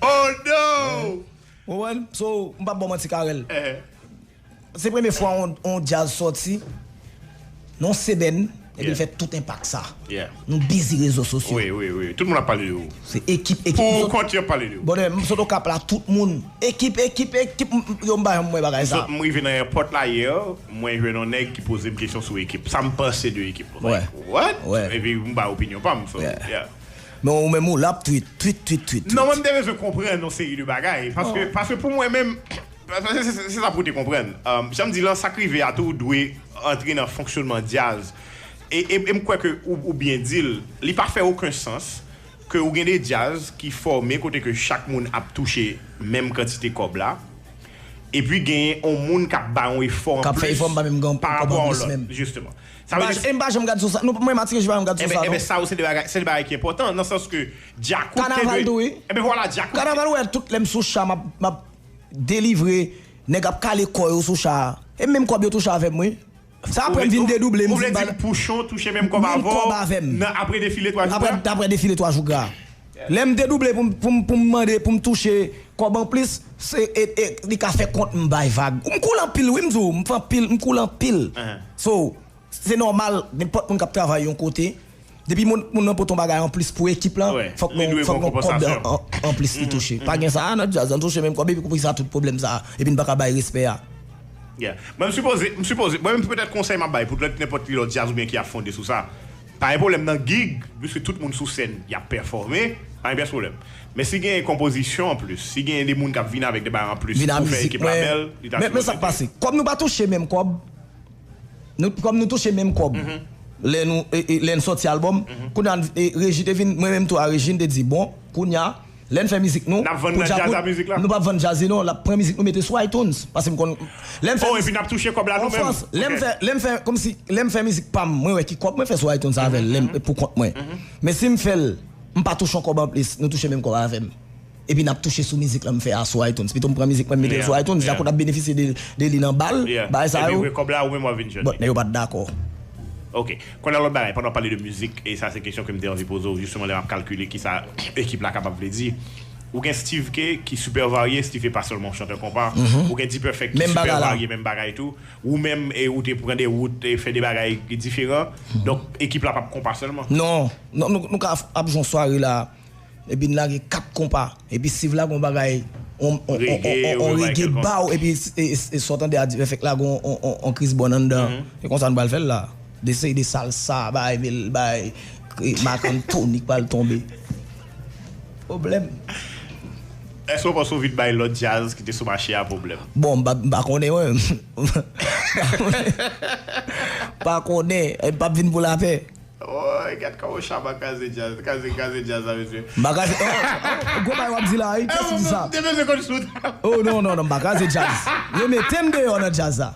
Oh no! Ou konprann? So, m p ap ba w manti, Carel. Eh, Se premye fwa on, on djaz sòti nan semèn, epi l Yeah. fè tout enpak sa. Yeah. Nou bizi rezo sosyo. Wi, wi, wi. Tout moun ap pale de ou. Se ekip, ekip. Pou M sot- kont yo ap pale de ou. Bòdè, m sot Okap la, tout moun. Ekip, ekip, ekip. M- Yo, m bay yon mwen bagay sa. M rive nan airport la yè, mwen jwenn yon nèg ki poze m kesyon sou ekip. Sa m panse de ekip. Like, Ouais. What? Ouais. Epi m bay opinyon pa m. So, Yeah. Yeah. Men ou menm ou la, ap tweet, tweet, tweet, tweet, tweet. Non, mwen m te bezwen konprann yon seri de bagay. Paske, Oh. paske pou mwen menm, paske se, se, se sa pou te konprann. Um, jan m di lan, sa k rive a tou dwe antre nan fonksyonman djaz. E, e, e m kwè ke ou, ou byen di l, li pa fè okenn sans ke ou gen de djaz ki fòme kote ke chak moun ap touche menm kantite kòb la. Epi genyen yon moun k ap bay yon efò K ap fè anplis efò, m pa menm gen pa kòb rapò a anplis lòt, menm. Jisteman. M pa- M pa janm gad sou sa. Nou, mwen, m atire je pa m gad sou Enben, sa, enben, non. Sa yo se de bagay, se de bagay ki enpòtan, nan sans ke Djakout te Kanaval dwe- tou, wi. Enben, vwala, Djakout te- Kanaval, wè, tout lè m sou cha, m ap, m ap delivre, nèg ap kale kò yo sou cha. E menm kòb yo touche avè m, wi. Sa apre m vin dedouble, m Ou vle vin di bal- Pouchon touche menm kòb menm avè kòb w avè m. nan apre defile twa jou Apre, la? apre defile twa jou gra. Lè m dedouble pou m, pou m, pou m mande, pou m touche kòb anplis, se, e, e, li ka fè kont m bay vag. M koule anpil, wi, m di w, m fè anpil, m koule anpil. Ahan. So, se nòmal, nenpòt moun k ap travay yon kote, depi moun, moun nan pote yon bagay anplis pou ekip lan, Wè, fòk li yon, dwe fòk gen yon kòb konpansasyon. an- anplis li touche. Pa gen sa, a, nan djaz, an touche menm kòb, epi pou sa tout pwoblèm sa, epi n pa ka bay respè a. Yeah. Mwen, m sipoze, m sipoze, mwen menm, petèt konsèy m ap bay pou lòt, nenpòt ki lòt djaz oubyen ki ap fonde sou sa. Pa gen pwoblèm nan gig, piske tout moun sou sèn, y ap pèfòme, pa gen pyès pwoblèm. Men si gen konpozisyon anplis, si gen de moun k ap vin avèk de bagay anplis Vin a pou fè mizik ekip la mwen. bèl, li ta Men, men sa k sipoze pase. Kòm nou pa touche menm kòb, nou, kòm nou touche menm kòb, lè nou, e, e, lè n sòti albòm, kounye a, e, Reji te vin, mwen menm tou a Reji, n te di, bon, kounye a, lè n fè mizik nou, N ap vann pou nan djaz Djakout, a mizik la? Nou p ap vann djaz li, non, l ap pran mizik nou, mete sou iTunes. Paske m konn, lè m fè Oh, mizik epi n ap touche kòb la nou an menm? Frans, lè m Ok. fè, lè m fè, kòmsi, lè m fè mizik pa m, mwen wè ki kòb mwen fè sou iTunes avè l, lè m, pou kont mwen. Men si m fè l, m pa touche yon kòb anplis, nou touche menm kòb avè m. Epi n ap touche sou mizik lan m fè a sou iTunes. Pito m pran mizik mwen, m mete l Yeah, sou iTunes, yeah. Djakout ap benefisye de, de li nan bal, Yeah. bagay sa Epi yo. vre kòb la, ou menm w ap vin jwenn But li. Nèg yo pa t dakò. Ok. Kounye a lòt bagay, pandan w pale de mizik, e sa se kesyon ke m te anvi poze w, jisteman, lè m ap kalkile kisa ekip la kapab vle di. Ou gen Steve K, ki sipè varye, Steve K pa sèlman yon chantè konpa. Ou gen D-Perfect, ki Menm sipè bagay la. Varye, menm bagay tou. Ou menm, e ou te pran de wout, e fè de bagay ki diferan. Donk, ekip la p ap konpa sèlman. Non, non, nou, nou ka ap jwe yon sware la, epi n lage kat konpa, epi Steve lage yon bagay, on, on, on, Reggae, on, on, ou on yon reggae bagay ba w, epi s- e, e, e sa w tande a Difèfèk lage on, on, on, on Chris Brown anndan. E konsa nou pral fè l la. Desey de salsa, bay, bay, bay, e, Marc Anthony k pral tonbe. Pwoblèm. Èske w panse w vin bay lòt djaz ki te sou mache a pwoblèm? Bon, m pa, m pa konnen, wi. Pa konnen, e, m p ap vin pou lapè. Woy, gad kòman Shabba kraze djaz, kraze, kraze djaz la, mesye. M pa kraze, oh, oh, gwo bagay w ap di la, wi, kiyès ki di sa? Te bezwen konn sou ta. Oh, non, non, non, m pa kraze djaz. Yo mete m deyò nan djaz la.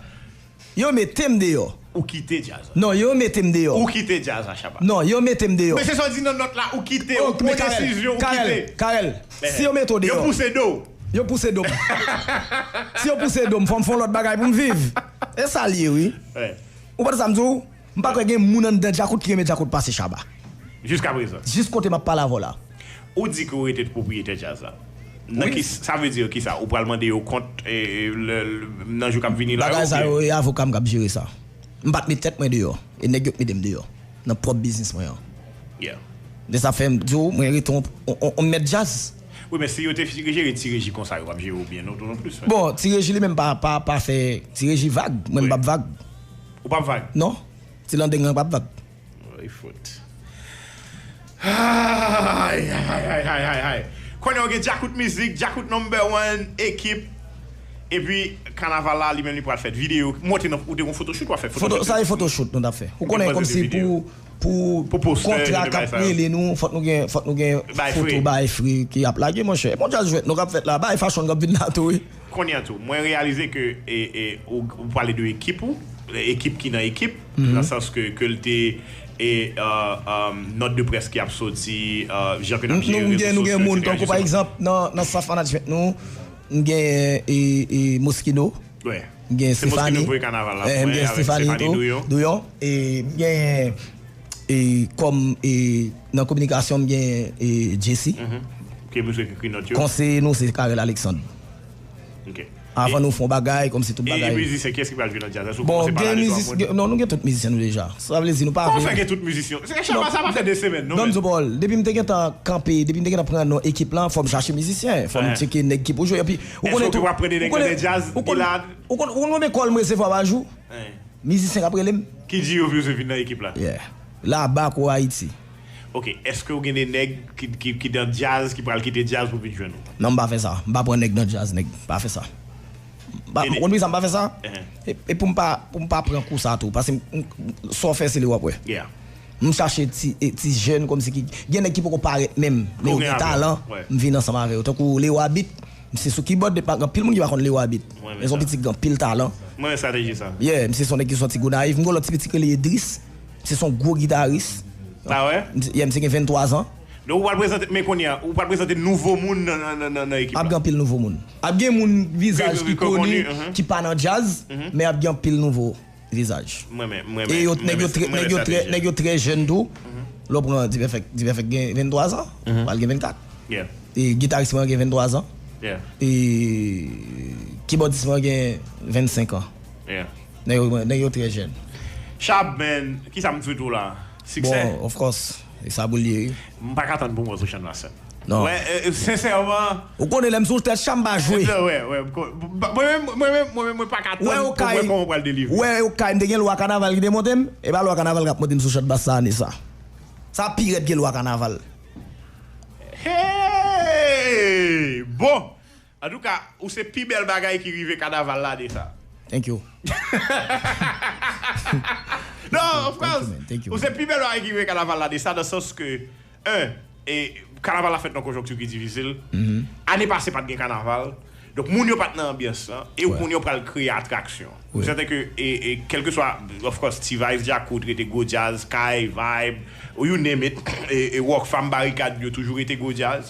Yo mete m deyò. Ou kite djaz la. Non, yo mete m deyò. Ou kite djaz la, Shabba. Non, yo mete m deyò. Men se sa w di nan nòt la, ou kite, Oh, ou pran desizyon, ou Karel, kite. Karel, si yo mete w Yo deyò, pouse do. yo pouse do m. Si yo pouse do m, fò m fè yon lòt bagay pou m viv. E sa l ye, wi. Wè. Ou konprann sa m di w? M pa kwè gen moun anndan Djakout ki renmen Djakout pase Shabba. Jiska prezan. Jis kote m ap pale avè w la. Ou di ke ou rete pwopriyetè djaz la. Nan Wi. Ki, sa vle di ki sa? Ou pral mande yo kont, e, e, le, le, nan jou k ap vini la? Bagay sa Oubyen yo, e avoka m k ap jere sa. M pa t met tèt mwen deyò. E nèg yo k mete m deyò. Nan pwòp biznis mwen an. Yeah. De sa fè m di w, mwen rete on, on, on, on mèt djaz. Wi, men si yo te fi- jere Ti Reji konsa, yo p ap jere w byen non, non plis. Bon, Ti Reji li menm pa, pa, pa fè Ti Reji vag. Mwen m p ap vag. Ou p ap vag? Non. Ti Landeng lan p ap vag. Wi, fout. Ay, ay, ay, ay, ay, ay. Konnen w gen Djakout Mizik, Djakout Number One, ekip. Epi, kanaval la, li menm li pral fèt. Videyo, monte nan, ou te gon photoshoot w ap fè. Foto, sa e photoshoot nou t ap fè. Ou konnen kòmsi pou, pou Pou postè, kontra gen k ap bagay sa yo. Rele nou, fòk nou gen, fòk nou gen Bay foto free. Bay free ki ap lage, monchè. Bon djaz jwèt nou k ap fèt la, bay fashion k ap vin la tou, wi. Konnen an tou, mwen reyalize ke e, e, ou, ou pale de ekip ou, ekip ki nan ekip, nan sans ke, ke l te e, uh, um, nòt de près ki ap soti, uh, jan ke n ap jere rezo sosyo, Nou gen moun, tankou pa egzanp, nan, nan staff management nou, m gen e, e, Moschino, m gen Stéphanie, m gen Stéphanie tou, Douyon, e m gen e, kòm e, nan kominikasyon, m gen e, Jesse. Ke misye ekri nòt yo? Konseye nou se Carel Alexandre. Ok. Avan nou fè yon bagay, kòmsi tout bagay. E mizisyen, kiyès ki pral jwe nan djaz la? Si w kòmanse pale de twa moun. Bon, gen mizisyen, non, nou gen tout mizisyen nou deja. Sa vle di nou pa vle. Kòman fè gen tout mizisyen? Se chama sa pa fè de semèn, non, men. Banm di w, Paul, depi m te gentan kanpe, depi m te gentan pran non ekip la, fò m chache mizisyen, fò m tcheke nèg ki pou jwe. Epi, ou konnen tou, ou konnen, ou konnen, ou konnen, ou konnen konbyen kòl m resevwa pa jou? Mizisyen k ap rele m. Ki di yo vle vin nan ekip la? Yeah. Laba ko Ayiti. Ok, èske w gen de nèg ki, ki, ki nan djaz, ki pral kite djaz pou vin jwenn ou? Non, m pa fè sa. M pa pran nèg nan djaz, nèg. M pa fè sa. M pa, ou konn poukisa m pa fè sa? E, e pou m pa, pou m pa pran kou sa tou. Paske m, m, sa w fè, se li w ap wè. M chache ti, e, ti jèn kòmsi ki, gen nèg ki poko parèt menm, men yo gen talan, m vin ansanm avè yo. Tankou Leo Abit, m se sou keyboard, pa, gen anpil moun ki pa konn Leo Abit. Men se yon pitit ki gen anpil talan. Mwen, estrateji sa. Yeah, m se yon nèg ki soti Gonayiv. M gen yon lòt ti pitit ki rele Edris. M se yon gwo gitaris. Ah wè? M se, yeah, m se gen venntwa zan. Donk, ou pral prezante, men kounye a, ou pral prezante nouvo moun nan, nan, nan, nan, nan ekip la. Ap gen anpil nouvo moun. Ap gen moun vizaj ki koni, ki pa nan djaz, men ap gen anpil nouvo vizaj. Mwen menm, mwen menm. E yo, nèg yo trè, nèg yo trè, nèg yo trè jèn tou. Lè w pran Dipèfèk, Dipèfèk gen venntwa zan, pral gen vennkat. E gitaris mwen gen venntwa zan. E kibòdis mwen gen vennsenk an. Nèg yo, nèg yo trè jèn. Chab, man, kisa m swete w la? Siksè? Bon, of course. E sa pou l ye, wi. M pa ka tann pou m wè w sou chann la, sè. Non. Wè, e, e, sensèman. Ou konnen lè m sou tèt cha m pa jwe. Non, wè, wè, m ko-, ba, mwen menm, mwen menm, mwen menm, mwen pa ka tann pou m wè kòman w pral delivre. Wè, okay, m te gen lwa kanaval ki te monte m, e pa lwa kanaval k ap monte m sou chan bas sa ane sa. Sa pi rèd ke lwa kanaval. Hey! Bon! Antouka, ou se pi bèl bagay ki rive kanaval la de sa. Thank you. Non, of course. Thank you, man. Thank you, man. Ou se pi bèl bagay ki rive kanaval la de sa, nan sans ke, en, e, kanaval la fèt nan konjonkti ki difisil. Ane pase pa t gen kanaval. Donk, moun yo pa t nan anbyans lan. E ou konnen yo pral kreye atraksyon. Ou sèten ke, e, e, kèlkeswa, of course, T-Vice, Djakout, rete gwo djaz, Kay, Vibe, ou you name it, e, e Rockfam, Barikad, yo toujou rete gwo djaz.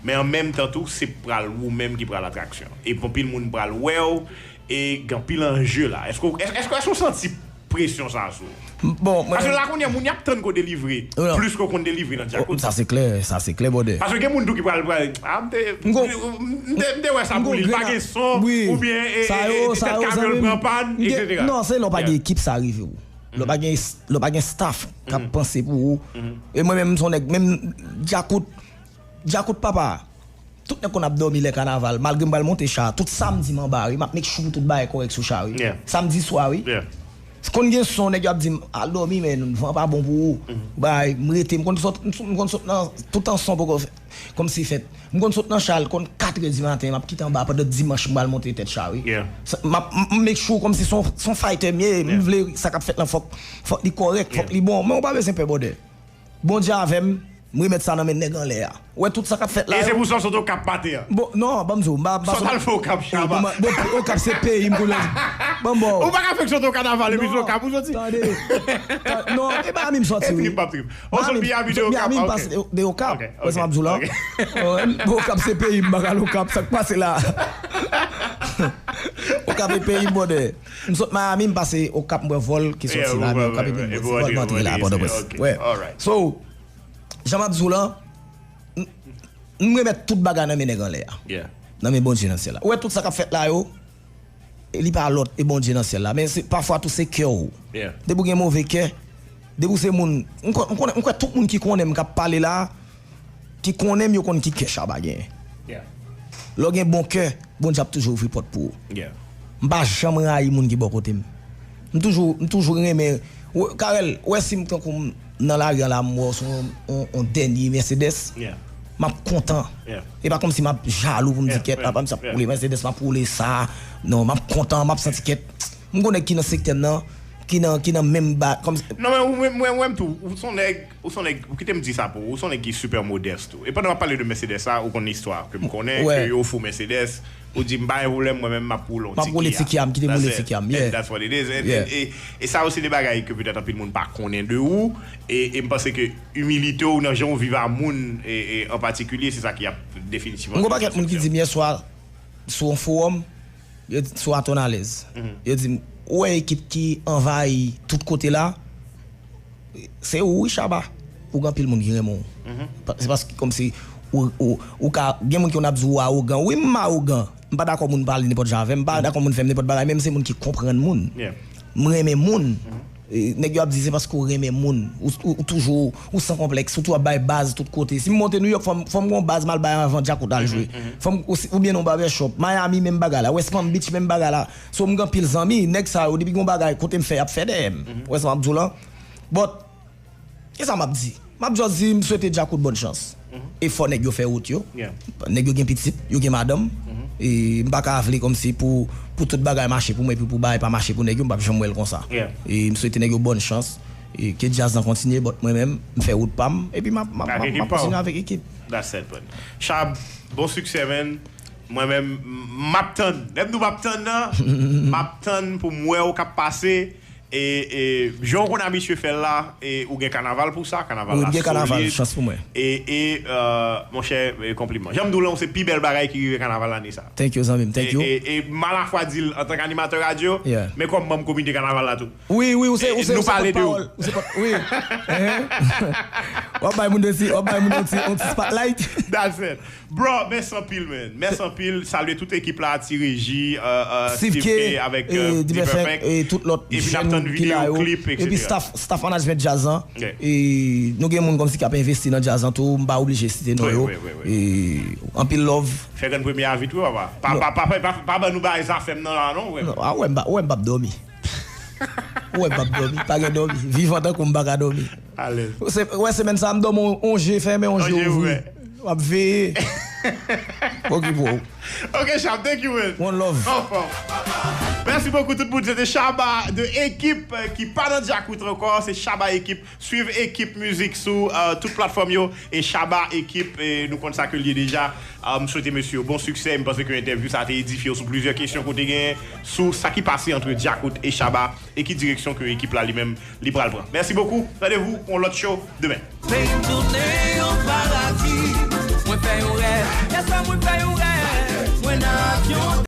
Men an menm tan tou, se pral ou menm ki pral atraksyon. E anpil moun pral wè w, e gen anpil anje la. Èske, èske, èske, èske w santi presyon sa sou ou? Bon, mwen. Paske la kounye a, moun y ap tann ke w delivre plis ke w konn delivre nan djakout. Sa se klè, sa se klè, brother. Paske gen moun tou ki pral, pral, a, m te, m te, m te wè sa pou li, li pa gen son, oubyen, e, e, e, tèt karyèl pran pàn, etsetera. Non, se lè w pa gen ekip sa rive w. Lè w pa gen, lè w pa gen staff k ap panse pou ou. E mwen menm, m se yon nèg, menm djakout, djakout papa. Tout nèg konn ap dòmi lè kanaval, malgre m pral monte cha, tout samdi m anba, wi, m ap make sure tout bagay kòrèk sou cha, wi. Samdi swa, wi. Konn gen son, nèg yo ap di m, "Al dòmi, men van pa bon pou ou." Bay, m rete, m konn sot, m konn sot nan, toutan son poko fè, kòmsi fèt. M konn sot nan cha, l konn katrè di maten, m ap kite anba pandan dimanch m pral monte tèt cha, wi. M ap, m, m make sure kòmsi se yon, se yon fighter m ye, m vle sa k ap fèt lan fòk, fòk li kòrèk, fòk li bon. Men ou pa bezwen pè, brother. Bondye avè m, m remèt sa nan men nèg anlè a. Ou wè tout sa k ap fèt la yo. E se pou sa w sot Okap maten an. Bon, non, ban m di w, m pa, m pa sot. Sa w t al fè Okap, Shabba? Bon, Okap se peyi m kounye a. Ban m ba w. Ou pa ka fèk sot Okap epi se Okap ou soti. Tande. Non, e Miami m sòti, wi. Trip ap trip. Ou sot Miami de Okap, m pase de Okap. Wè sa m ap di w la? Bon, Okap se peyi m, m pa ka al Okap, sa k pase la? Okap e peyi m, brother. M sot Miami, m pase Okap, m pran vòl ki soti la, men Okap epi m pran vòl, m antre la Pòtoprens. Wè. So, jan m ap di w lan, m, m remèt tout bagay nan men nèg anlè a. Nan men Bondye nan syèl la. Ou wè tout sa k ap fèt la yo, e li pa lòt, e Bondye nan syèl la. Men se, pafwa tou se kè w. Depi w gen move kè, depi w se moun, m kwè, m konnen, m kwè tout moun ki konnen m k ap pale la, ki konnen m yo konn ki kè Shabba genyen. Lè w gen bon kè, Bondye ap toujou ouvri pòt pou ou. M pa janm rayi moun ki bò kote m. M toujou, m toujou renmen, w-, Carel, ou wè si m tankou m nan lari a la, m wè w sou yon, yon, yon dènye Mercedes, m ap kontan. E pa kòmsi m ap jalou pou m di, "Kèt, apa m sa ap woule Mercedes, m ap woule sa." Non, m ap kontan, m ap santi kèt. M gon nèg ki nan sektè m nan, ki nan, ki nan menm ba, kòmsi. Non, men ou, mwen, mwen, mwen tou, ou se yon nèg, ou se yon nèg, ou kite m di sa pou ou, ou se yon nèg ki super modès tou. E pandan w ap pale de Mercedes sa, ou konn istwa ke m konnen, ke yo ofri w Mercedes, ou di, "M pa gen pwoblèm, mwen menm, m ap woule yon ti Kia." M ap woule ti Kia, m kite m woule ti Kia m, yeah. That's what it is. And, and, e, e sa yo se de bagay ke petèt anpil moun pa konnen de ou, e, e m panse ke imilite w nan jan w viv a moun, e, e an patikilye, se sa ki ap definitivman. M gon pakèt moun ki di m yèswa, sou yon fowòm, yo di, sou Atonalèz. Yo di m, ou wè ekip ki anvayi tout kote la, se ou wi, Shabba. Ou gen anpil moun ki renmen w. Pa, se paske kòmsi Ou, ou, ou ka, gen moun ki konn ap di ou awogan. Wi, m awogan. M pa dakò moun pale nenpòt jan avè m. M pa dakò moun fè m nenpòt bagay, men m se moun ki konprann moun. M renmen moun. E, nèg yo ap di se paske w renmen moun. Ou, ou, ou toujou, ou san konplèks, ou toujou ap bay baz tout kote. Si m monte New York, fò m, fò m gon baz m al bay anvan Djakout al jwe. Fò m, ou, oubyen nan barbershop. Miami, menm bagay la. West Palm Beach, menm bagay la. So, m gen anpil zanmi, nèg sa yo, depi gon bagay, kote m fè, y ap fè dèyè m. Ou wè sa m ap di w lan? But, kisa m ap di? M ap just di, m swete Djakout bòn chans. E fò nèg yo fè wout yo. Nèg yo gen pitit, yo gen madanm. E m pa ka vle kòmsi pou, pou tout bagay mache pou mwen, epi pou bagay pa mache pou nèg yo, m p ap janm wè l konsa. E m swete nèg yo bòn chans. E ke djaz lan kontinye, but mwen menm, m fè wout pa m, epi m ap, m ap, m ap, m ap kontinye avèk ekip. That's it, man. Chab, bon siksè, man. Mwen menm, m ap tann. Lè m di w m ap tann nan, m ap tann pou m wè w k ap pase. E, e, jan w konn abitye fè l la, e, ou gen kanaval pou sa, kanaval la solid. Wi, m gen kanaval, chans pou mwen. E, e, euh, monchè, e, konpliman. Jan m di w lan, se pi bèl bagay ki rive kanaval ane sa. Thank you, zanmi m, thank you. E, e, e m alafwa di l antank animatè radyo, men kòm manm komite kanaval la tou. Wi, wi, ou se, ou se, ou se pòtpawòl. Ou se pòt, wi. W ap bay moun yon ti, w ap bay moun yon ti, yon ti spotlight. That's it. Bro, mèsi anpil, man. Mèsi anpil. Salye tout ekip la, Ti Reji, euh, euh, Steve K, avèk, euh, D-Perfect, e tout lòt jèn ki la yo. Epi staff, staff management djaz lan. E nou gen moun kòmsi k ap envesti nan djaz lan tou, m pa oblije site non yo. E anpil love. Fè grenn premye a vit wi, papa. Pa, pa, pa, pa, pa, pa ban nou bagay zafè m nan la, non, frè m. Non, a, wè, m pa, wè, m p ap dòmi. Ou wè m p ap dòmi, pa gen dòmi. Vivan tankou m pa ka dòmi. Alèz. Se, wè, semèn sa a, m dòmi on, on je fèmen, on je ouvri. M ap veye. Okipe w. Ok, Chab, thank you, man. One love. Anfòm. Mèsi bokou tout moun. Se te Chaba de Ekip, euh, ki pa nan Djakout ankò. Se Chaba Ekip. Swiv Ekip Mizik sou, euh, tout platfòm yo. E Chaba Ekip, e nou konn sa ke l ye deja. Euh, m swete mesye yo bon siksè. M panse ke entèvyou sa a te edifye yo sou plizyè kesyon kote gen sou sa ki pase ant Djakout e Chaba e ki direksyon ke ekip la li menm li pral pran. Mèsi bokou. Randevou pou yon lòt show demen. Peyi m tounen yon paradi. Mwen fè yon rèv. Yèswa mwen fè yon rèv. Mwen nan avyon.